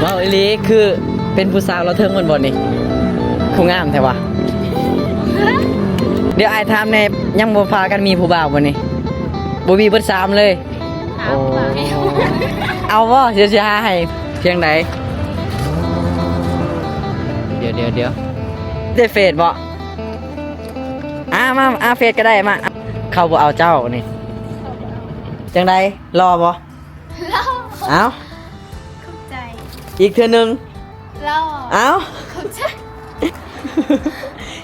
ເວົ້າອີ່ຫຼີ ຄືເປັນຜູ້ສາວລາວເທິງແມ່ນບໍ່ນີ້? ຜູ້ງາມແທ້ວະ. ດຽວອ້າຍຖາມແດ່ ຍັງບໍ່ພາກັນມີຜູ້ບ່າວບໍ່ນີ້? ບໍ່ມີເບິດສາມເລີຍ? ໂອ້ ເອົາບໍ່? ດຽວຊິຫາໃຫ້. ທາງໃດ? ດຽວໆໆ ໃນເຟສບໍ່? ອ່າ ມາ ອ່າ ເຟສກໍໄດ້ ມາ. ເຂົາບໍ່ເອົາເຈົ້ານີ້. ຈັ່ງໃດ? ຫຼໍ່ບໍ່? ຫຼໍ່. ເອົ້າ ຂອບໃຈ. ອີກເທື່ອໜຶ່ງ. ຫຼໍ່. ເອົ້າ ຂອບໃຈ.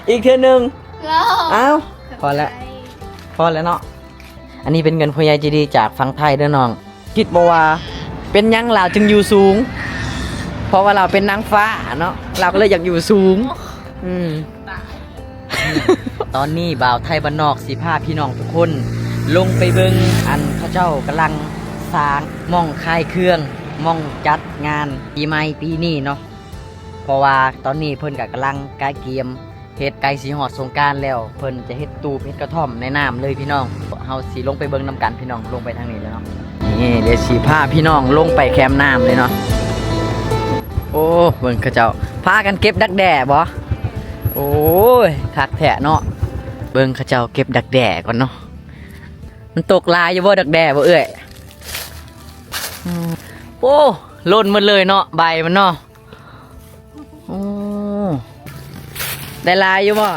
ອີກເທື່ອໜຶ່ງ. ຫຼໍ່. ເອົ້າ ຂອບໃຈ. ພໍແລ້ວ ພໍແລ້ວເນາະ. ອັນນີ້ເປັນເງິນຜູ້ໃຫຍ່ໃຈດີຈາກຝັ່ງໄທເດີນ້ອງ. ຄິດບໍ່ວ່າເປັນຫຍັງລາວຈຶ່ງຢູ່ສູງ? ເພາະວ່າລາວເປັນນາງຟ້າເນາະ ລາວກໍເລີຍຢາກຢູ່ສູງ. ອືມ ຕອນນີ້ບ່າວໄທບ້ານນອກຊິພາພີ່ນ້ອງທຸກຄົນລົງໄປເບິ່ງ ອັນເຂົາເຈົ້າກຳລັງສ້າງໝ່ອງຂາຍເຄື່ອງ ໝ່ອງຈັດງານປີໃໝ່ປີນີ້ເນາະ. ເພາະວ່າຕອນນີ້ເພິ່ນກໍກຳລັງກະກຽມເຮັດ ໃກ້ຊິຮອດສົງການແລ້ວ ເພິ່ນຈະເຮັດຕູບເຮັດກະທ່ອມໃນນ້ຳເລີຍພີ່ນ້ອງ. ເຮົາຊິລົງໄປເບິ່ງນຳກັນພີ່ນ້ອງ ລົງໄປທາງນີ້ແລ້ວເນາະ. ນີ້ ດຽວຊິພາພີ່ນ້ອງລົງໄປແຄມນ້ຳເລີຍເນາະ. ໂອ້ ເບິ່ງເຂົາເຈົ້າພາກັນເກັບດັກແດ້ບໍ? ໂອ້ຍ ຄັກແທ້ເນາະ. ເບິ່ງເຂົາເຈົ້າເກັບດັກແດ້ກ່ອນເນາະ. ມັນຕົກຫຼາຍຢູ່ບໍ່ດັກແດ້ບໍ່ເອື້ອຍ? ອືມ ໂອ້ ຫຼົ່ນໝົດເລີຍເນາະ ໃບມັນເນາະ. ໂອ້ ໄດ້ຫຼາຍຢູ່ບໍ່?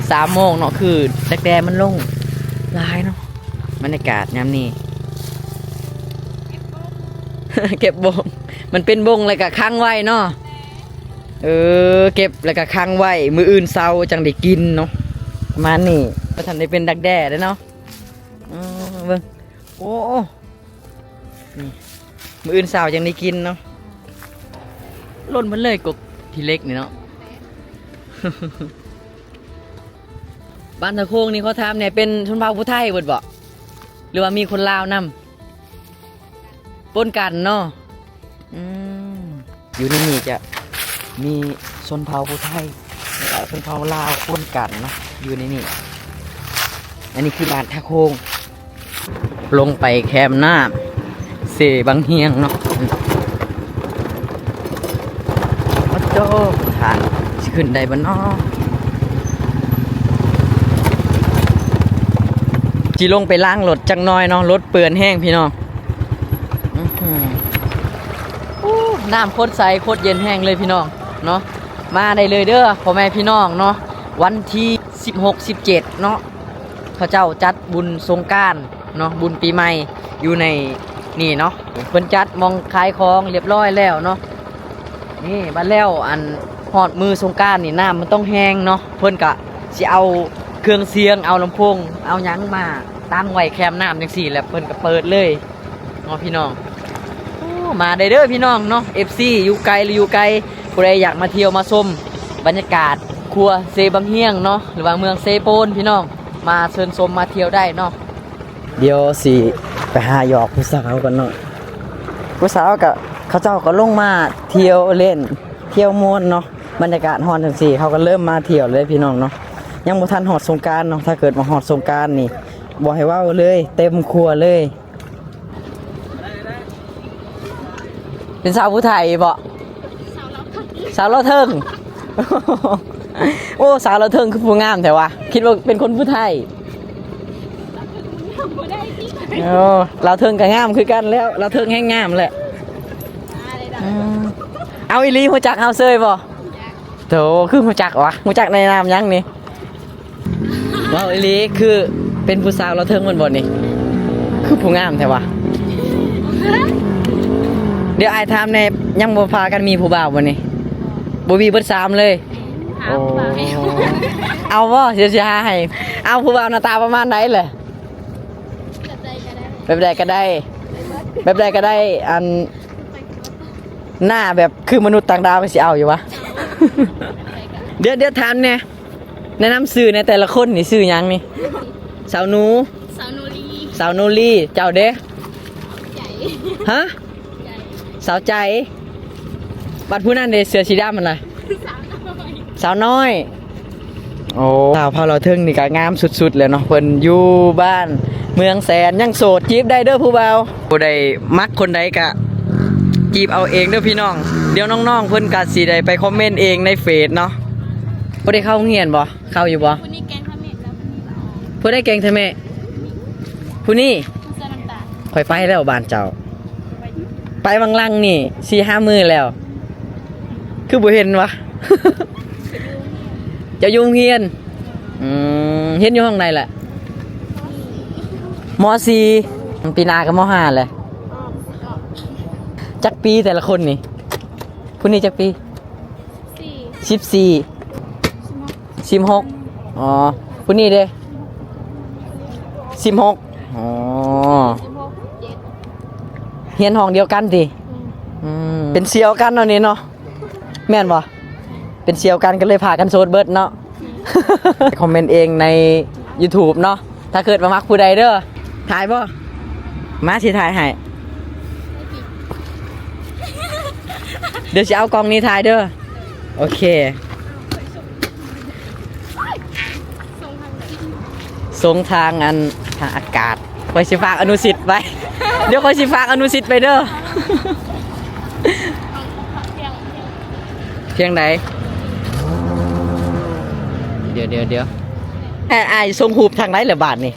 ສາມໂມງເນາະ ຄືແດດແດດມັນລົງຫຼາຍເນາະ. ບັນຍາກາດຍາມນີ້ ເກັບບົ້ງ ມັນເປັນບົ້ງແລ້ວກະຂັງໄວ້ເນາະ. ເອີ ເກັບແລ້ວກະຂັງໄວ້ ມື້ອື່ນເຊົ້າຈັ່ງໄດ້ກິນເນາະ ປະມານນີ້. ບໍ່ທັນໄດ້ເປັນດັກແດ້ເດ້ເນາະ. ເອີ ເບິ່ງ ໂອ້ ນີ້ ມື້ອື່ນເຊົ້າຈັ່ງໄດ້ກິນເນາະ. ຫຼົ່ນເບິດເລີຍ ກົກຂີ້ເຫຼັກນີ້ເນາະ. ບ້ານທ່າໂຄງນີ້ ຂໍຖາມແດ່ ເປັນຊົນເຜົ່າຜູ້ໄທເບິດບໍ່ ຫຼືວ່າມີຄົນລາວນຳ? ປົນກັນເນາະ. ອືມ ຢູ່ໃນນີ້ຈະມີຊົນເຜົ່າຜູ້ໄທ ແລະ ຊົນເຜົ່າລາວປົນກັນເນາະ ຢູ່ໃນນີ້. ອັນນີ້ຄືບ້ານທ່າໂຄງ ລົງໄປແຄມນ້ຳເຊບັງຮຽງເນາະ. ໂອ້ໂຫ ທ່ານ ຊິຂຶ້ນໄດ້ບໍ່ເນາະ? ຊິລົງໄປລ້າງລົດຈັກໜ້ອຍເນາະ ລົດເປື້ອນແຮງພີ່ນ້ອງ. ອື ໂອ້ ນ້ຳໂຄດໃສໂຄດເຢັນແຮງເລີຍພີ່ນ້ອງເນາະ. ມາໄດ້ເລີຍເດີພໍ່ແມ່ພີ່ນ້ອງເນາະ. ວັນທີສິບຫົກ ສິບເຈັດເນາະ ເຂົາເຈົ້າຈັດບຸນສົງການເນາະ ບຸນປີໃໝ່ຢູ່ໃນນີ້ເນາະ. ເພິ່ນຈັດໝ່ອງຂາຍຂອງລຽບຮ້ອຍແລ້ວເນາະ. ນີ້ ບັດແລ້ວ ອັນ ຮອດມື້ສົງການນີ້ ນ້ຳມັນຕ້ອງແຮງເນາະ ເພິ່ນກະຊິເອົາເຄື່ອງສຽງ ເອົາລຳໂພງ ເອົາຫຍັງມາຕັ້ງໄວ້ແຄມນ້ຳຈັ່ງຊີ້ ແລ້ວເພິ່ນກະເປີດເລີຍເນາະພີ່ນ້ອງ. ໂອ້ ມາໄດ້ເດີພີ່ນ້ອງເນາະ ເອັຟຊີ ຢູ່ໄກຫຼືຢູ່ໃກ້ ຜູ້ໃດຢາກມາທ່ຽວມາຊົມບັນຍາກາດຂົວເຊບັງຮຽງເນາະ ຫຼືວ່າເມືອງເຊໂປນ ພີ່ນ້ອງ ມາເຊີນຊົມມາທ່ຽວໄດ້ເນາະ. ດຽວຊິໄປຫາຫຍອກຜູ້ສາວກ່ອນເນາະ. ຜູ້ສາວກະ ເຂົາເຈົ້າກໍລົງມາທ່ຽວຫຼິ້ນ ທ່ຽວມ່ວນເນາະ. ບັນຍາກາດຮ້ອນຈັ່ງຊີ້ ເຂົາກໍເລີ່ມມາທ່ຽວເລີຍພີ່ນ້ອງເນາະ. ຍັງບໍ່ທັນຮອດສົງການເນາະ ຖ້າເກີດວ່າຮອດສົງການນີ້ ບໍ່ໃຫ້ເວົ້າເລີຍ ເຕັມຂົວເລີຍ. ເປັນສາວຜູ້ໄທບໍ? ສາວລາວເທິງ. ໂອ້ ສາວລາວເທິງຄືຜູ້ງາມແທ້ວະ ຄິດວ່າເປັນຄົນຜູ້ໄທ. ໂອ້ ລາວເທິງກໍງາມຄືກັນແລ້ວ ລາວເທິງແຮ່ງງາມແຫຼະ. ອືມ ເອົາອີ່ຫຼີ ຮູ້ຈັກເຮົາເຊີຍບໍ່? ໂຖ ຄືຮູ້ຈັກວະ ຮູ້ຈັກໃນນາມຫຍັງນີ້? ເວົ້າອີ່ຫຼີ ຄືເປັນຜູ້ສາວລາວເທິງແມ່ນບໍ່ນີ້? ຄືຜູ້ງາມແທ້ວະ. ດຽວອ້າຍຖາມແດ່ ຍັງບໍ່ພາກັນມີຜູ້ບ່າວບໍ່ນີ້? ບໍ່ມີ ເບິດສາມເລີຍ. ໂອ້ ເອົາບໍ່? ດຽວຊິຫາໃຫ້. ເອົາ ຜູ້ບ່າວໜ້າຕາປະມານໃດແຫຼະ? ແບບໃດກໍໄດ້ ແບບໃດກໍໄດ້ ອັນ ໜ້າແບບຄືມະນຸດຕ່າງດາວກໍຊິເອົາຢູ່ວະ. ດຽວ ດຽວຖາມແດ່ ແນະນຳຊື່ແດ່ ແຕ່ລະຄົນນີ້ຊື່ຫຍັງນີ້? ສາວໜູ. ສາວໂນລີ. ສາວໂນລີ. ເຈົ້າເດ? ໃຈ. ຮະ? ໃຈ. ສາວໃຈ. ບັດຜູ້ນັ້ນເດ ເສື້ອສີດຳຫັ້ນນະ? ສາວນ້ອຍ. ສາວນ້ອຍ. ໂອ້ ສາວເຜົ່າລາວເທິງນີ້ກໍງາມສຸດໆແລ້ວເນາະ ເພິ່ນຢູ່ບ້ານເມືອງແສນ ຍັງໂສດ ຈີບໄດ້ເດີຜູ້ບ່າວ. ຜູ້ໃດມັກຄົນໃດກະ ຈີບເອົາເອງເດີພີ່ນ້ອງ. ດຽວນ້ອງໆເພິ່ນກະຊິໄດ້ໄປຄອມເມັນເອງໃນເຟສເນາະ. ບໍ່ໄດ້ເຂົ້າໂຮງຮຽນບໍ່? ເຂົ້າຢູ່ບໍ່? ຜູ້ນີ້ແກງທຳເມດແລ້ວ ຜູ້ນີ້ລາອອກ. ຜູ້ໃດແກງທຳເມດ? ຜູ້ນີ້. ຜູ້ເສື້ອນ້ຳຕານ. ຂ້ອຍໄປແລ້ວບ້ານເຈົ້າ. ໄປຫວ່າງຫຼັງນີ້ສີ່ຫ້າມື້ແລ້ວ ຄືບໍ່ເຫັນວະ? ເຈົ້າຢູ່ໂຮງຮຽນ? ອືມ ຮຽນຢູ່ຫ້ອງໃດລະ? ມໍສີ່. ປີໜ້າກໍມໍຫ້າແຫຼະ. ຈັກປີແຕ່ລະຄົນນີ້? ຜູ້ນີ້ຈັກປີ? ສິບສີ່. ສິບຫົກ. ອໍ ຜູ້ນີ້ເດ? ສິບຫົກ. ອໍ ຮຽນຫ້ອງດຽວກັນຕິ? ອືມ ເປັນສ່ຽວກັນເນາະນີ້ເນາະ. ແມ່ນບໍ່? ເປັນສ່ຽວກັນກໍເລີຍພາກັນໂສດເບິດເນາະ. ຄອມເມັນເອງໃນ YouTube ເນາະ. ຖ້າເກີດວ່າມັກຜູ້ໃດເດີ. ຖ່າຍບໍ່? ມາ ຊິຖ່າຍໃຫ້. ດຽວຊິເອົາກ້ອງນີ້ຖ່າຍເດີ. ໂອເຄ. ສົ່ງທາງອັນ ທາງອາກາດ. ຂ້ອຍຊິຝາກອະນຸສິດໄວ້. ດຽວຂ້ອຍຊິຝາກອະນຸສິດໄປເດີ. ພຽງໃດ? ດຽວໆໆ ອ້າຍ ອ້າຍສົ່ງຮູບທາງໃດລະບາດນີ້?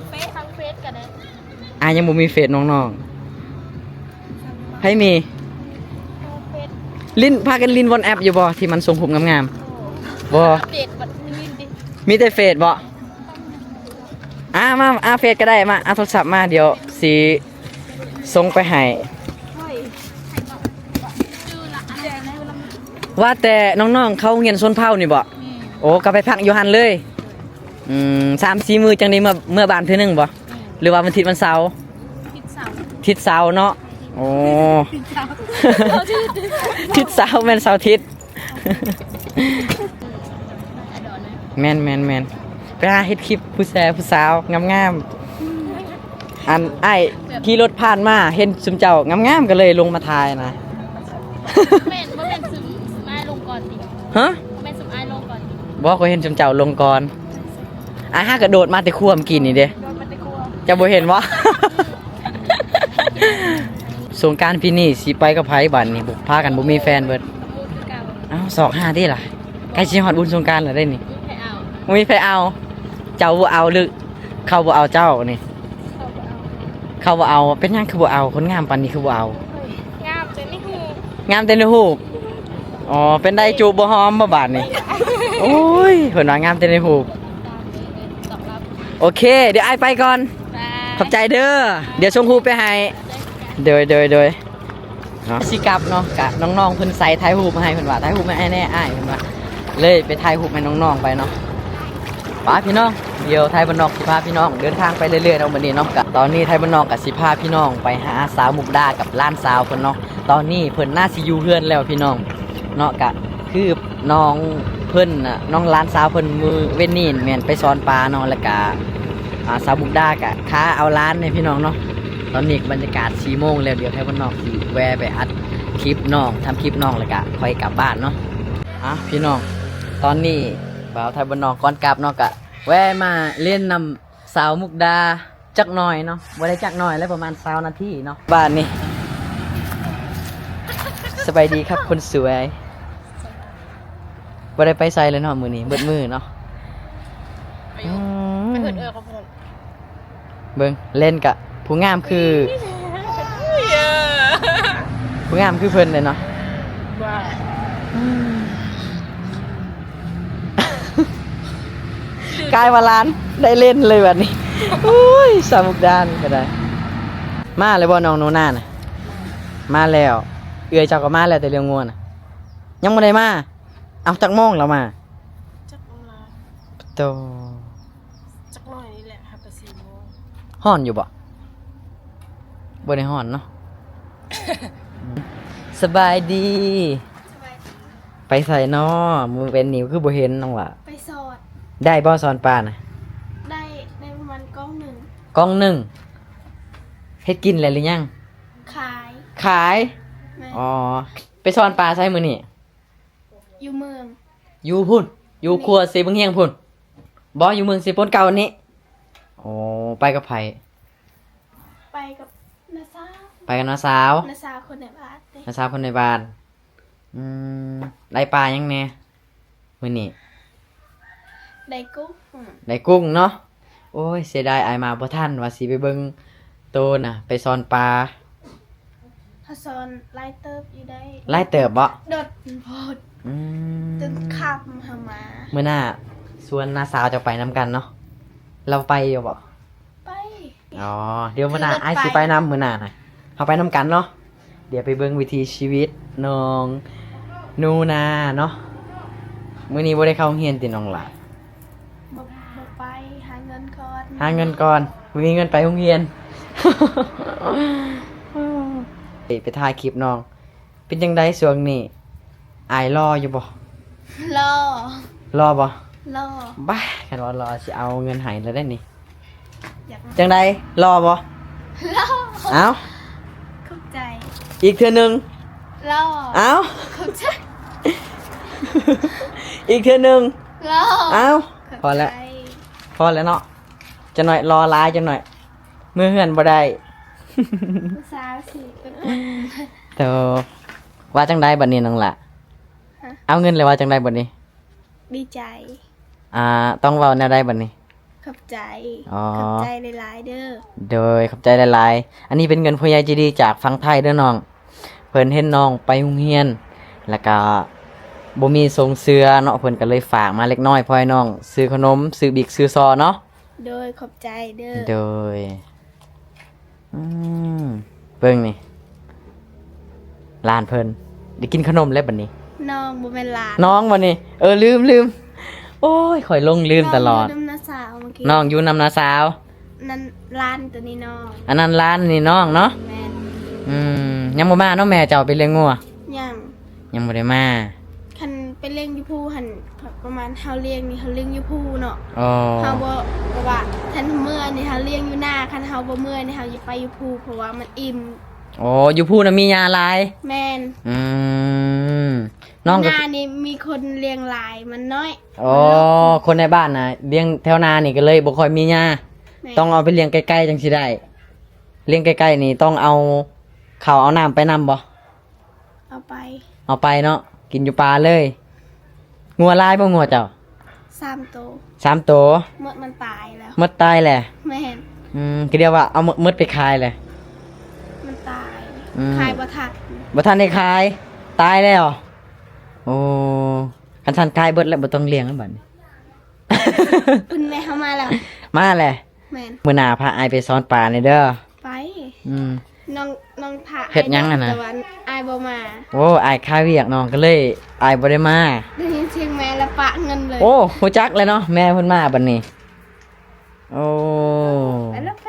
ເຟສ ທາງເຟສກໍໄດ້. ອ້າຍຍັງບໍ່ມີເຟສນ້ອງໆ. ໃຜມີ? ເຟສ ຫຼິ້ນ ພາກັນຫຼິ້ນ WhatsApp ຢູ່ບໍ່ ທີ່ມັນສົ່ງຮູບງາມໆ? ບໍ່. ອັບເດດບັດນີ້ຕິ ມີແຕ່ເຟສບໍ່? ອ່າ ມາ ອ່າ ເຟສກໍໄດ້. ມາ ເອົາໂທລະສັບມາ ດຽວຊິສົ່ງໄປໃຫ້. ວ່າແຕ່ນ້ອງໆເຂົ້າໂຮງຮຽນຊົນເຜົ່ານີ້ບໍ່? ແມ່ນ. ໂອ້ ກໍໄປພັກຢູ່ຫັ້ນເລີຍ. ອືມ ສາມສີ່ມື້ຈັ່ງໄດ້ເມືອ ເມືອບ້ານເທື່ອໜຶ່ງບໍ່? ແມ່ນ. ຫຼືວ່າວັນທິດວັນເສົາ? ທິດເສົາ. ທິດເສົາເນາະ. ໂອ້ ທິດເສົາ ແມ່ນເສົາທິດ. ແມ່ນໆໆ ໄປຫາເຮັດຄລິບຜູ້ແຊຜູ້ສາວງາມໆ. ອັນອ້າຍຂີ່ລົດຜ່ານມາເຫັນຊຸມເຈົ້າງາມໆ ກໍເລີຍລົງມາຖ່າຍນະ. ແມ່ນ ບໍ່ແມ່ນຊຸມອ້າຍລົງກ່ອນຕິ? ຮະ? ບໍ່ແມ່ນຊຸມອ້າຍລົງກ່ອນຕິ? ບໍ່ ຂ້ອຍເຫັນຊຸມເຈົ້າລົງກ່ອນ. ອ້າຍຫາກະໂດດມາແຕ່ຄົວເມື່ອກີ້ນີ້ເດ້. ໂດດມາແຕ່ຄົວ. ເຈົ້າບໍ່ເຫັນບໍ່? ສົງການປີນີ້ຊິໄປກັບໃຜບາດນີ້? ພາກັນບໍ່ມີແຟນເບິດ. ເອົ້າ ຊອກຫາຕິລະ. ໃກ້ຊິຮອດບຸນສົງການແລ້ວເດ້ນີ້. ບໍ່ມີໃຜເອົາ. ເຈົ້າບໍ່ເອົາ ຫຼືເຂົາບໍ່ເອົາເຈົ້ານີ້? ເຂົາບໍ່ເອົາ. ເຂົາບໍ່ເອົາ. ເປັນຫຍັງຄືບໍ່ເອົາ? ຄົນງາມປານນີ້ຄືບໍ່ເອົາ? ງາມແຕ່ໃນຮູບ. ງາມແຕ່ໃນຮູບ. ອໍ ເປັນໄດ້ຈູບບໍ່ຫອມບໍ່ບາດນີ້? ໂອ້ຍ ເພິ່ນວ່າງາມແຕ່ໃນຮູບ. ໂອເຄ ດຽວອ້າຍໄປກ່ອນ. ຂອບໃຈເດີ. ດຽວສົ່ງຮູບໄປໃຫ້. ໂດຍ ໂດຍ ໂດຍ. ເນາະ ຊິກັບເນາະ ກະນ້ອງໆເພິ່ນໃສ່ຖ່າຍຮູບມາໃຫ້ ເພິ່ນວ່າຖ່າຍຮູບມາໃຫ້ແດ່ອ້າຍ ເພິ່ນວ່າ ເລີຍໄປຖ່າຍຮູບໃຫ້ນ້ອງໆໄປເນາະ. ໄປພີ່ນ້ອງ ດຽວໄທບ້ານນອກຊິພາພີ່ນ້ອງເດີນທາງໄປເລື້ອຍໆເນາະ ບັດນີ້ເນາະ. ກະຕອນນີ້ໄທບ້ານນອກກະຊິພາພີ່ນ້ອງໄປຫາສາວມຸກດາກັບຫຼານສາວເພິ່ນເນາະ. ຕອນນີ້ເພິ່ນໜ້າຊິຢູ່ເຮືອນແລ້ວພີ່ນ້ອງເນາະ. ກະຄືນ້ອງເພິ່ນນະ ນ້ອງຫຼານສາວເພິ່ນມື້ເວັນນີ້ແມ່ນໄປສອນປາເນາະ ແລ້ວກະ ອ່າ ສາວມຸກດາກະຄາເອົາຫຼານໃຫ້ພີ່ນ້ອງເນາະ. ຕອນນີ້ບັນຍາກາດສີ່ໂມງແລ້ວ ດຽວໄທບ້ານນອກຊິແວ່ໄປອັດຄລິບນ້ອງ ທຳຄລິບນ້ອງ ແລ້ວກະຄ່ອຍກັບບ້ານເນາະ. ອ່ະ ພີ່ນ້ອງ ຕອນນີ້ບ່າວໄທບ້ານນອກກ່ອນກັບເນາະ ກະແວ່ມາຫຼິ້ນນຳສາວມຸກດາຈັກໜ່ອຍເນາະ. ບໍ່ໄດ້ຈັກໜ່ອຍແຫຼະ ປະມານຊາວນາທີເນາະ. ບ້ານນີ້ ສະບາຍດີຄັບຄົນສວຍ. ບໍ່ໄດ້ໄປໃສເລີຍເນາະມື້ນີ້ ເບິດມື້ເນາະ. ອືມ ໄປເພິ່ນເອີ ຂອບຄຸນ. ເບິ່ງເລ່ນກະ ຜູ້ງາມຄື ຜູ້ງາມຄືເພິ່ນເລີຍເນາະ. ອືມ ກາຍວ່າຫຼານໄດ້ເລ່ນເລີຍບັດນີ້. ໂອ້ຍ ສາວມຸກດານີ້ກໍໄດ້. ມາແລ້ວບໍ່ນ້ອງໂນນານະ? ມາແລ້ວ. ເອື້ອຍເຈົ້າກໍມາແລ້ວ ແຕ່ລ້ຽງງົວນະ ຍັງບໍ່ໄດ້ມາ. ເອົ້າ ຈັກໂມງລາວມາ? ຈັກໂມງລາ? ໂຕ ຈັກໜ້ອຍນີ້ແຫຼະ ຫາກະສີ່ໂມງ. ຮ້ອນຢູ່ບໍ່? ບໍ່ໄດ້ຮ້ອນເນາະ. ສະບາຍດີ. ສະບາຍດີ. ໄປໃສເນາະ? ມື້ເວັນນີ້ຄືບໍ່ເຫັນນ້ອງຫຼ້າ. ໄປສອນ. ໄດ້ບໍ່ສອນປານະ? ໄດ້ ໄດ້ປະມານກ້ອງໜຶ່ງ. ກ້ອງໜຶ່ງ. ເຮັດກິນແລ້ວຫຼືຍັງ? ຂາຍ. ຂາຍ? ແມ່ນ. ອໍ ໄປສອນປາໃສມື້ນີ້? ຢູ່ເມືອງ. ຢູ່ພຸ້ນ ຢູ່ຂົວເຊບັງຮຽງພຸ້ນ. ບໍ່ ຢູ່ເມືອງເຊໂປນເກົ່ານີ້. ໂອ້ ໄປກັບໃຜ? ໄປກັບນ້າສາວ. ໄປກັບນ້າສາວ. ນ້າສາວຄົນໃນບ້ານເດ້. ນ້າສາວຄົນໃນບ້ານ. ອືມ ໄດ້ປາຫຍັງແດ່ມື້ນີ້? ໄດ້ກຸ້ງ. ໄດ້ກຸ້ງເນາະ. ໂອ້ຍ ເສຍດາຍອ້າຍມາບໍ່ທັນ ວ່າຊິໄປເບິ່ງໂຕນະ ໄປສອນປາ. ເຂົາສອນຫຼາຍເຕີບຢູ່ໄດ໋. ຫຼາຍເຕີບບໍ? ດົນໂພດ. ອືມ ຈົນຄ່ຳຫາມາ. ມື້ໜ້າຊວນນ້າສາວເຈົ້າໄປນຳກັນເນາະ. ລາວໄປຢູ່ບໍ? ໄປ. ອໍ ດຽວມື້ໜ້າ ຂີ່ລົດໄປ ອ້າຍຊິໄປນຳ ມື້ໜ້ານະ ເຮົາໄປນຳກັນເນາະ. ດຽວໄປເບິ່ງວິຖີຊີວິດນ້ອງໜູນາເນາະ. ມື້ນີ້ບໍ່ໄດ້ເຂົ້າໂຮງຮຽນຕິນ້ອງຫຼ້າ? ບໍ່ ບໍ່ໄປ ຫາເງິນກ່ອນ. ຫາເງິນກ່ອນ ບໍ່ມີເງິນໄປໂຮງຮຽນ. ໄປຖ່າຍຄລິບນ້ອງ. ເປັນຈັ່ງໃດຊ່ວງນີ້ ອ້າຍຫຼໍ່ຢູ່ບໍ່? ຫຼໍ່. ຫຼໍ່ບໍ່? ຫຼໍ່. ບ້າ ຄັນວ່າຫຼໍ່ຊິເອົາເງິນໃຫ້ແລ້ວເດ້ນີ້. ຈັ່ງໃດ ຫຼໍ່ບໍ່? ຫຼໍ່. ເອົ້າ ຂອບໃຈ. ອີກເທື່ອໜຶ່ງ. ຫຼໍ່. ເອົ້າ ຂອບໃຈ. ອີກເທື່ອໜຶ່ງ. ຫຼໍ່. ເອົ້າ ຂອບໃຈ. ພໍແລ້ວ ພໍແລ້ວເນາະ. ຈັກໜ້ອຍຫຼໍ່ຫຼາຍ ຈັກໜ້ອຍເມືອເຮືອນບໍ່ໄດ້. ຜູ້ສາວຊິໄປກົດ. ໂຕ ວ່າຈັ່ງໃດບັດນີ້ນ້ອງຫຼ້າ? ຮະ? ເອົາເງິນແລ້ວວ່າຈັ່ງໃດບັດນີ້? ດີໃຈ. ອ່າ ຕ້ອງເວົ້າແນວໃດບັດນີ້? ຂອບໃຈ. ອໍ ຂອບໃຈຫຼາຍໆເດີ. ໂດຍ ຂອບໃຈຫຼາຍໆ. ອັນນີ້ເປັນເງິນຜູ້ໃຫຍ່ໃຈດີຈາກຝັ່ງໄທເດີນ້ອງ. ເພິ່ນເຫັນນ້ອງໄປໂຮງຮຽນ ແລ້ວກະບໍ່ມີຊົງເສື້ອເນາະ ເພິ່ນກະເລີຍຝາກມາເລັກນ້ອຍ ພໍໃຫ້ນ້ອງຊື້ຂະໜົມ ຊື້ບິກ ຊື້ຊໍເນາະ. ໂດຍ ຂອບໃຈເດີ. ໂດຍ ອືມ ເບິ່ງນີ້ ຫຼານເພິ່ນໄດ້ກິນຂະໜົມແລ້ວບັດນີ້. ນ້ອງ ບໍ່ແມ່ນຫຼານ. ນ້ອງບັດນີ້. ເອີ ລືມ ລືມ. ໂອ້ຍ ຂ້ອຍຫຼົງລືມຕະຫຼອດ. ນ້ອງຢູ່ນຳນ້າສາວເມື່ອກີ້. ນ້ອງຢູ່ນຳນ້າສາວ. ນັ້ນຫຼານ ໂຕນີ້ນ້ອງ. ອັນນັ້ນຫຼານ ນີ້ນ້ອງເນາະ. ແມ່ນ. ອືມ ຍັງບໍ່ມາເນາະ ແມ່ເຈົ້າໄປລ້ຽງງົວ? ຍັງ. ຍັງບໍ່ໄດ້ມາ. ຄັນໄປລ້ຽງຢູ່ພູຫັ້ນ ປະມານເຮົາລ້ຽງນີ້ ເຮົາລ້ຽງຢູ່ພູເນາະ. ອໍ ເຮົາບໍ່ ແບບວ່າ ຄັນເມື່ອນີ້ເຮົາລ້ຽງຢູ່ນາ ຄັນເຮົາບໍ່ເມື່ອນີ້ເຮົາຈະໄປຢູ່ພູ ເພາະວ່າມັນອີ່ມ. ໂອ້ ຢູ່ພູນະມີຫຍ້າຫຼາຍ. ແມ່ນ. ອືມ ນ້ອງ ນານີ້ມີຄົນລ້ຽງຫຼາຍ ມັນນ້ອຍ. ອໍ ຄົນໃນບ້ານນະລ້ຽງແຖວນານີ້ ກະເລີຍບໍ່ຄ່ອຍມີຫຍ້າ. ແມ່ນ. ຕ້ອງເອົາໄປລ້ຽງໄກໆ ຈັ່ງຊິໄດ້. ລ້ຽງໃກ້ໆນີ້ຕ້ອງເອົາເຂົ້າເອົານ້ຳໄປນຳບໍ່? ເອົາໄປ. ເອົາໄປເນາະ ກິນຢູ່ປ່າເລີຍ. ງົວຫຼາຍບໍ່ງົວເຈົ້າ? ສາມໂຕ. ສາມໂຕ. ໝົດມັນຕາຍແລ້ວ. ໝົດຕາຍແລ້ວ. ແມ່ນ. ອືມ ກະດຽວວ່າເອົາໝົດໄປຂາຍແລ້ວ. ມັນຕາຍ. ອືມ ຂາຍບໍ່ທັນ. ບໍ່ທັນໄດ້ຂາຍ ຕາຍແລ້ວ. ໂອ້ ຄັນຊັ້ນຂາຍເບິດແລ້ວ ບໍ່ຕ້ອງລ້ຽງແລ້ວບັດນີ້. ເພິ່ນແມ່ເຮົາມາແລ້ວ. ມາແລ້ວ. ແມ່ນ. ມື້ໜ້າພາອ້າຍໄປສອນປາແດ່ເດີ. ໄປ. ອືມ ນ້ອງ ນ້ອງພາ ເຮັດຫຍັງຫັ້ນນະ? ແຕ່ວ່າອ້າຍບໍ່ມາ. ໂອ້ ອ້າຍຄາວຽກ ນ້ອງກະເລີຍ ອ້າຍບໍ່ໄດ້ມາ. ໄດ້ຍິນສຽງແມ່ແລ້ວປະເງິນເລີຍ. ໂອ້ ຮູ້ຈັກແລ້ວເນາະ ແມ່ເພິ່ນມາບັດນີ້. ໂອ້ ໄປແລ້ວໄປ.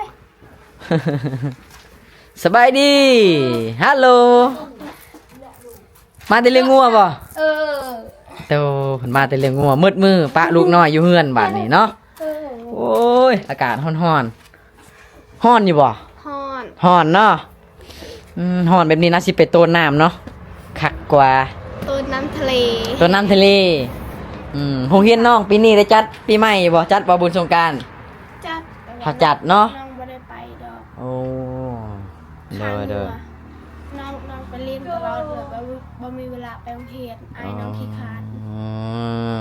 ສະບາຍດີ. ຮາໂລ. ມາແຕ່ລ້ຽງງົວບໍ່? ເອີ ໂຕ ເພິ່ນມາແຕ່ລ້ຽງງົວ ໝົດມື້ປະລູກນ້ອຍຢູ່ເຮືອນບາດນີ້ເນາະ. ເອີ ໂອ້ຍ ອາກາດຮ້ອນໆ. ຮ້ອນຢູ່ບໍ່? ຮ້ອນ. ຮ້ອນເນາະ. ອືມ ຮ້ອນແບບນີ້ນະ ຊິໄປໂຕນນ້ຳເນາະ ຄັກກວ່າ. ໂຕນນ້ຳທະເລ. ໂຕນນ້ຳທະເລ. ອືມ ໂຮງຮຽນນ້ອງປີນີ້ໄດ້ຈັດປີໃໝ່ຢູ່ບໍ່? ຈັດບໍ່ບຸນສົງການ? ຈັດ. ເຂົາຈັດເນາະ. ນ້ອງບໍ່ໄດ້ໄປດອກ. ໂອ້ ໂດຍໆ. ນ້ອງ ນ້ອງໄປຫຼິ້ນຕະຫຼອດເລີຍ ບໍ່ ບໍ່ມີເວລາໄປໂຮງຮຽນ. ອ້າຍນ້ອງຂີ້ຄ້ານ. ອື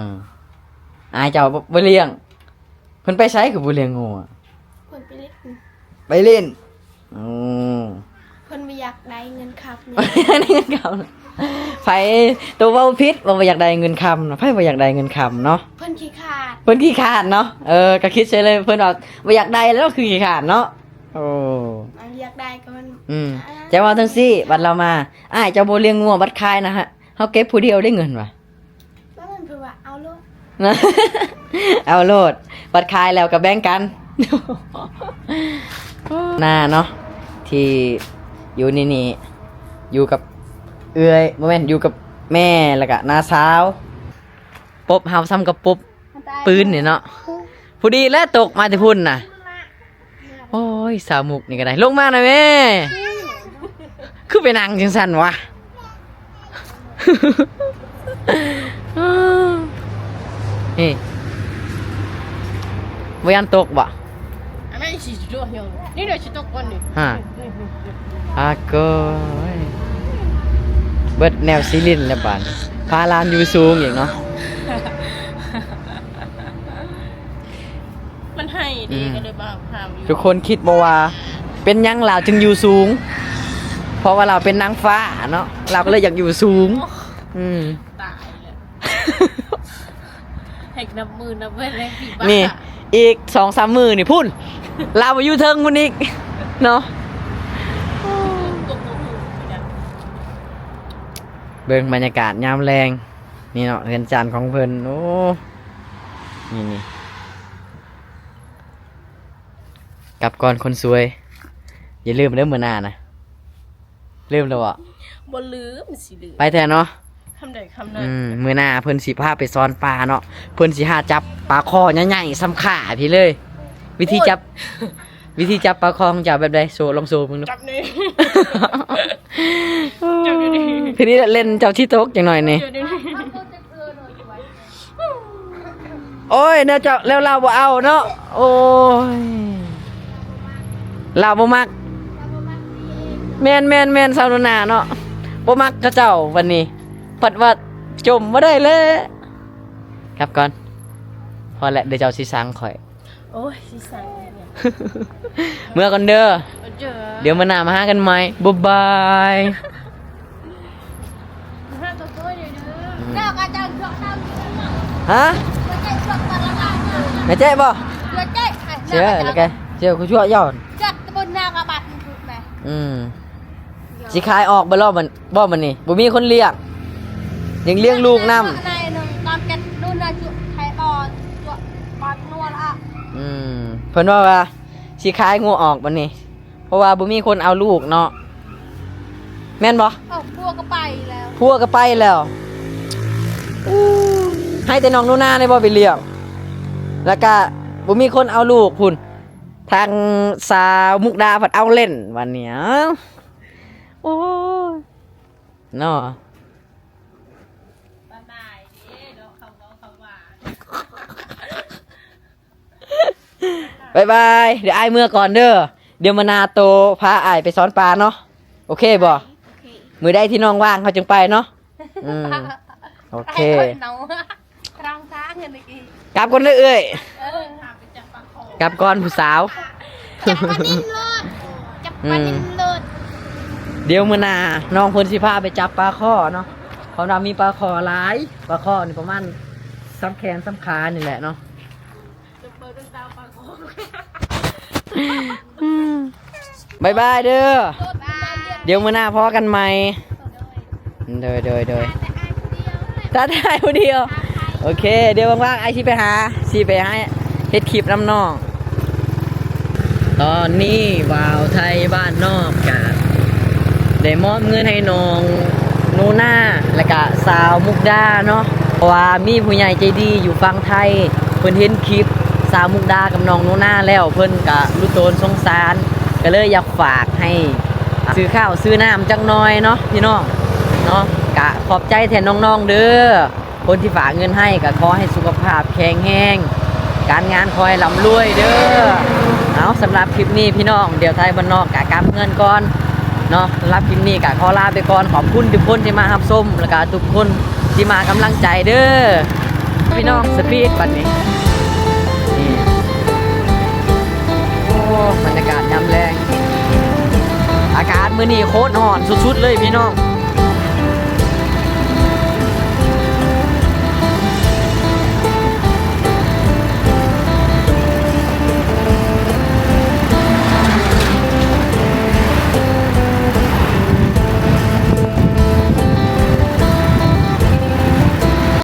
ມ ອ້າຍເຈົ້າບໍ່ ບໍ່ລ້ຽງ. ເພິ່ນໄປໃສຄືບໍ່ລ້ຽງງົວ? ເພິ່ນໄປຫຼິ້ນ. ໄປຫຼິ້ນ. ໂອ້ ເພິ່ນບໍ່ຢາກໄດ້ເງິນຄຳ. ໄດ້ເງິນຄຳ. ໃຜ ໂຕເວົ້າຜິດວ່າບໍ່ຢາກໄດ້ເງິນຄຳນະ. ໃຜບໍ່ຢາກໄດ້ເງິນຄຳເນາະ? ເພິ່ນຂີ້ຄ້ານ. ເພິ່ນຂີ້ຄ້ານເນາະ. ເອີ ກະຄິດໃສ່ເລີຍ ເພິ່ນວ່າບໍ່ຢາກໄດ້ແລ້ວຄືຂີ້ຄ້ານເນາະ. ໂອ້ ຢາກໄດ້ກໍມັນ. ອືມ ຈະເວົ້າຈັ່ງຊີ້ ບັດລາວມາ ອ້າຍເຈົ້າບໍ່ລ້ຽງງົວ ບັດຂາຍນະ ເຮົາເກັບຜູ້ດຽວໄດ້ເງິນວ່າ. ແລ້ວມັນຄືວ່າເອົາໂລດ. ເອົາໂລດ ບັດຂາຍແລ້ວກະແບ່ງກັນ. ໜ້າເນາະ ທີ່ຢູ່ໃນນີ້ ຢູ່ກັບເອື້ອຍ ບໍ່ແມ່ນ ຢູ່ກັບແມ່ ແລ້ວກະນ້າສາວ. ປົບເຮົາສ່ຳກັບປົບປືນນີ້ເນາະ. ຜູ້ດີແຫຼະຕົກມາແຕ່ພຸ້ນນະ. ໂອ້ຍ ສາວມຸກນີ້ກະໄດ້ ລົງມາໜ່ອຍແມ່. ຄືໄປນັ່ງຈັ່ງຊັ້ນວະ? ນີ້ ບໍ່ຢ້ານຕົກບໍ່? ອັນນັ້ນຊິຕົກຢູ່ ນີ້ແຫຼະຊິຕົກກ່ອນນີ້. ຮະ ອາໂກຍ. ເບິດແນວຊິຫຼິ້ນແລ້ວບາດນີ້ ພາຫຼານຢູ່ສູງອີກເນາະ. ມັນໃຫ້ເດ້ ອືມ ກໍເລີຍມາຫາຢູ່. ທຸກຄົນຄິດບໍ່ວ່າເປັນຫຍັງລາວຈຶ່ງຢູ່ສູງ? ເພາະວ່າລາວເປັນນາງຟ້າເນາະ ລາວກໍເລີຍຢາກຢູ່ສູງ. ໂອ້ ອືມ ຕາຍແລ້ວ. ໃຫ້ນັບມື້ນັບເວລາ ນີ້ ອີກສອງສາມມື້ນີ້ພຸ້ນ ລາວໄປຢູ່ເທິງພຸ້ນອີກເນາະ. ເບິ່ງບັນຍາກາດຍາມແລງນີ້ເນາະ ເຮືອນຈັນຂອງເພິ່ນ. ໂອ້ ນີ້ໆ ກັບກ່ອນຄົນສວຍ ຢ່າລືມເດີມື້ໜ້ານະ. ລືມແລ້ວບໍ່? ບໍ່ລືມ ຊິລືມ ໄປແທ້ເນາະ. ຄຳໃດຄຳນັ້ນ. ອືມ ມື້ໜ້າເພິ່ນຊິພາໄປສອນປາເນາະ ເພິ່ນຊິຫາຈັບປາຄໍໃຫຍ່ໆ ສ່ຳຂາພີ້ເລີຍ. ວິທີຈັບ ໂອ້ຍ ວິທີຈັບປາຄໍຂອງເຈົ້າແບບໃດ? ໂຊ ລອງໂຊເບິ່ງດູ. ຈັບນີ້ ຈັບຢູ່ນີ້ ທີນີ້ເຫຼັ້ນເຈົ້າຊິຕົກຈັກໜ້ອຍນີ້. ໂອ້ຍ ແນວເຈົ້າແລ້ວລາວບໍ່ເອົາເນາະ. ໂອ້ຍ ລາວບໍ່ມັກ. ແມ່ນໆໆ ຊາວໜູນາເນາະ ບໍ່ມັກເຂົາເຈົ້າ. ບັດນີ້ພັດວ່າຈົ່ມບໍ່ໄດ້ແລ້ວ. ກັບກ່ອນ ພໍແລ້ວ ດຽວເຈົ້າຊິສັງຂ້ອຍ. ໂອ້ຍ ຊິສັ່ງອີຫຍັງ? ເມືອກ່ອນເດີ ເດີ ດຽວມື້ໜ້າມາຫາກັນໃໝ່ ບາຍບາຍ. ຮະ? ແມ່ເຈ້ບໍ່? ເຊື່ອ ແລ້ວແກ ເຊື່ອ ກູຊົ່ວຢອນ ອືມ ຊິຂາຍອອກບໍ່ລະ ບໍ່ ມື້ນີ້ ບໍ່ມີຄົນລ້ຽງ ຍັງລ້ຽງລູກນຳ. ອືມ ເພິ່ນເວົ້າວ່າຊິຂາຍງົວອອກບັດນີ້ ເພາະວ່າບໍ່ມີຄົນເອົາລູກເນາະ ແມ່ນບໍ່? ເອີ ຜົວກໍໄປແລ້ວ ຜົວກໍໄປແລ້ວ. ໃຫ້ແຕ່ນ້ອງໜູນາໄດ້ບໍ່ໄປລ້ຽງ ແລ້ວກະບໍ່ມີຄົນເອົາລູກພຸ້ນ ທາງສາວມຸກດາພັດເອົາເຫຼັ້ນບັດນີ້. ໂອ້ຍ ເນາະ ບາຍບາຍ ດຽວອ້າຍເມືອກ່ອນເດີ ດຽວມື້ໜ້າໂຕພາອ້າຍໄປສອນປາເນາະ ໂອເຄບໍ່? ໂອເຄ ມື້ໃດທີ່ນ້ອງວ່າງເຮົາຈຶ່ງໄປເນາະ. ອືມ ໂອເຄ ກັບກ່ອນເດີເອື້ອຍ ເອີ ກັບກ່ອນຜູ້ສາວ ຈັບປານິນໂລດ ຈັບປານິນໂລດ. ອືມ ດຽວມື້ໜ້ານ້ອງເພິ່ນຊິພາໄປຈັບປາຄໍເນາະ ເພາະວ່າມີປາຄໍຫຼາຍ ປາຄໍນີ້ປະມານສ່ຳແຂນສ່ຳຂານີ້ແຫຼະເນາະ. ບາຍບາຍເດີ ບາຍ ດຽວມື້ໜ້າພໍ້ກັນໃໝ່. ໂດຍ ໂດຍ ໂດຍ ຖ້າໄດ້ຜູ້ດຽວ ໂອເຄ ດຽວວ່າງໆ ອ້າຍຊິໄປຫາ ຊິໄປຫາເຮັດຄລິບນຳນ້ອງ. ຕອນນີ້ບ່າວໄທບ້ານນອກກະໄດ້ມອບເງິນໃຫ້ນ້ອງໜູນາ ແລະກະສາວມຸກດາເນາະ ເພາະວ່າມີຜູ້ໃຫຍ່ໃຈດີຢູ່ຝັ່ງໄທ ເພິ່ນເຫັນຄລິບສາວມຸກດາກັບນ້ອງໜູນາແລ້ວ ເພິ່ນກະລຸໂຕນສົງສານ ກະເລີຍຢາກຝາກໃຫ້ຊື້ເຂົ້າຊື້ນ້ຳຈັກໜ່ອຍເນາະ ພີ່ນ້ອງເນາະ. ກະຂອບໃຈແທນນ້ອງໆເດີ ຄົນທີ່ຝາກເງິນໃຫ້ ກະຂໍໃຫ້ສຸຂະພາບແຂງແຮງ ການງານຂໍໃຫ້ລ່ຳລວຍເດີ. ເອົາ ສຳລັບຄລິບນີ້ພີ່ນ້ອງ ດຽວໄທບ້ານນອກກະກັບເຮືອນກ່ອນເນາະ. ສຳລັບຄລິບນີ້ກະຂໍລາໄປກ່ອນ ຂອບຄຸນທຸກຄົນທີ່ມາຮັບຊົມ ແລະກະທຸກຄົນທີ່ມາກຳລັງໃຈເດີ ພີ່ນ້ອງ. ສະປີດບັດນີ້ ນີ້ ໂອ້ ບັນຍາກາດຍາມແລງ ອາກາດມື້ນີ້ໂຄດຮ້ອນສຸດໆເລີຍພີ່ນ້ອງ.